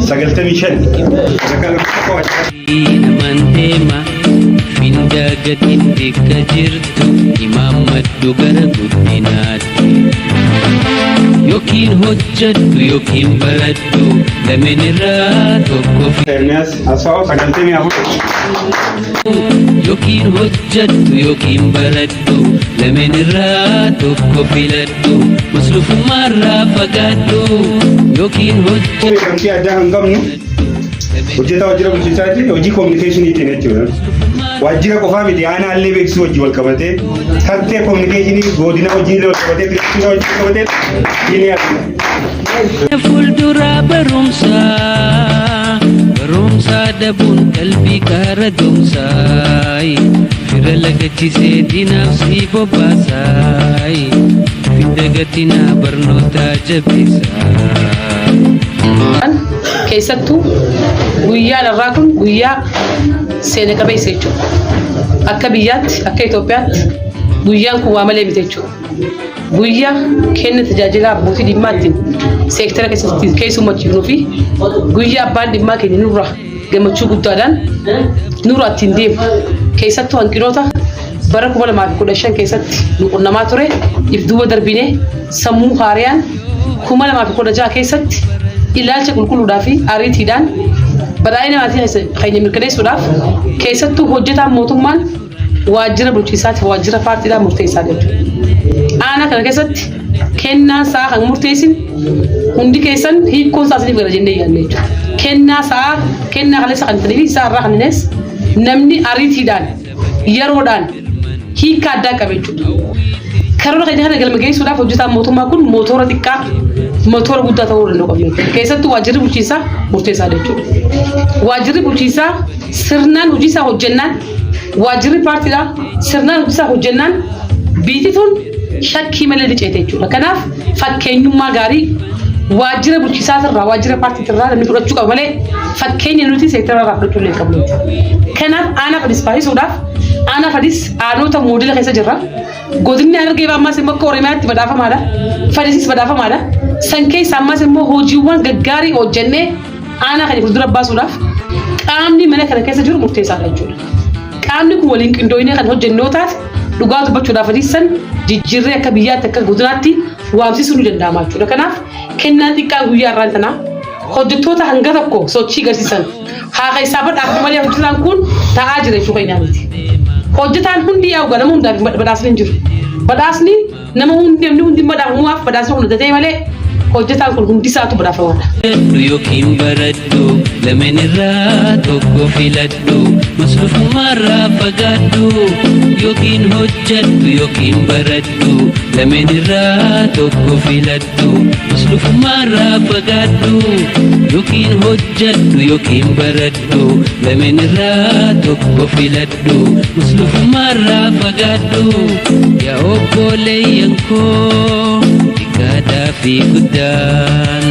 95 sadarkaa lammaffaa waajjira. Naman deema findaa gatiin bakka jirtu imaammadhu gara guddinaatti. Yookiin hojjadhu yookiin baradhu, lameen irraa tokko. Ermiyaas Asfaaw 94. Yookiin hojjadhu yookiin baradhu, lameen irraa tokko filadhu, muslufummaarraa fagaadhu. Yookiin hojjadhu. Beekamtii addaa kan qabnu hojjetaa waajjira bulchiinsaati, hojii koominikeeshiniitiin jechuudha. Waajjira qofaa miti, aanaallee beeksisuu wajjin wal qabatee, tartee koominikeeshinii godina hojii illee wal qabatee, beeksisa wajjin wal qabatee ni argina. Fuuldura barumsaa, barumsaa dhabuun qalbii kaara doomsaa, fira lagachisee diinaaf si bobbaasaa, fidda gatinaa barnootaa jabeessaa. Keessattuu guyyaan irraa kun guyyaa seena qabeessa jechuudha. Akka biyyaatti, akka Itoophiyaatti guyyaan kun waa malee miti jechuudha. Guyyaa kenna tajaajila abbootii dhimmaattiin seektara keessatti keessummachiifnuu fi guyyaa abbaan dhimmaa keenya nurraa gammachuu guddaadhaan nurraa ittiin deemu. Keessattuu hanqinoota bara 2015 keessatti nu qunnamaa ture if duuba darbinee, sammuu haariyaan 2016 keessatti ilaalcha qulqulluudhaa fi ariitiidhaan badhaadhina maatii keenya mirkaneessuudhaaf, keessattuu hojjetaan mootummaan waajjira bulchiinsaatiif waajjira paartiidhaan murteessaa jechuudha. Aanaa kana keessatti kennaan sa'aa kan murteessin hundi keessan hiikkoon isaa isiniif gala jennee yaadne jechuudha. Kennaa sa'aa, kennaa kaleessa kan ta'anii fi isaa irraa kan innis namni ariitiidhaan yeroodhaan hiikkaa addaa qaba jechuudha. Karoora keenya kana galma geessuudhaaf hojjetaan mootummaa kun mootora xiqqaa mootora guddaa ta'uu danda'u qabu jechuudha. Keessattuu waajjirri bulchiinsaa murteessaadha jechuudha. Waajjirri bulchiinsaa sirnaan hojii isaa hojjennaan, waajjirri paartiidhaa sirnaan hojii isaa hojjennaan, biyyi tun shakkii malee liceete jechuudha. Kanaaf fakkeenyummaa gaarii waajjira bulchiinsaatirraa, waajjira paartiitirraa namni fudhachuu qaba malee fakkeenya nuti seektara irraa fudhachuu illee qabnu jechuudha. Kanaaf aanaa Fadis baay'isuudhaaf, aanaa Fadis aanota moodela keessa jirra. Godinni Harargee ammas immoo akka Oromiyaatti badhaafamaadha. Fadisis badhaafamaadha. San keessa ammas immoo hojiiwwan gaggaarii hojjennee aanaa kana fuuldura baasuudhaaf qaamni mana kana keessa jiru murteessaadha jechuudha. Qaamni kun waliin qindooyinee kan hojjennu yoo taate, dhugaa dubbachuudhaaf Fadisan jijjiirree akka biyyaatti, akka godinaatti waamsisuu ni danda'ama jechuudha. Kanaaf kennaan xiqqaan guyyaa irraan tanaa hojjettoota hanga tokko sochii agarsiisan haa keessaa badhaafnu malee hojjetaan kun taa'aa jira jechuu keenyaa miti. Hojjetaan hundi yaa'u nama hundaaf badhaasni hin jiru. Badhaasni nama hundi, namni hundi badhaafamuudhaaf badhaasni kun hojjetee malee hojjetaan kun hundi isaatu badhaafamaadha. Hojjedhu yookiin baradhu, lameen irraa tokko filadhu, muslufummaarraa fagaadhu. Yookiin hojjedhu yookiin baradhu, lameen irraa tokko filadhu, muslufummaarraa fagaadhu. Yookiin hojjedhu yookiin baradhu, lameen irraa tokko filadhu, muslufummaarraa fagaadhu. Yaa obboleeyyan koo, xiqqaadhaa fi guddaan.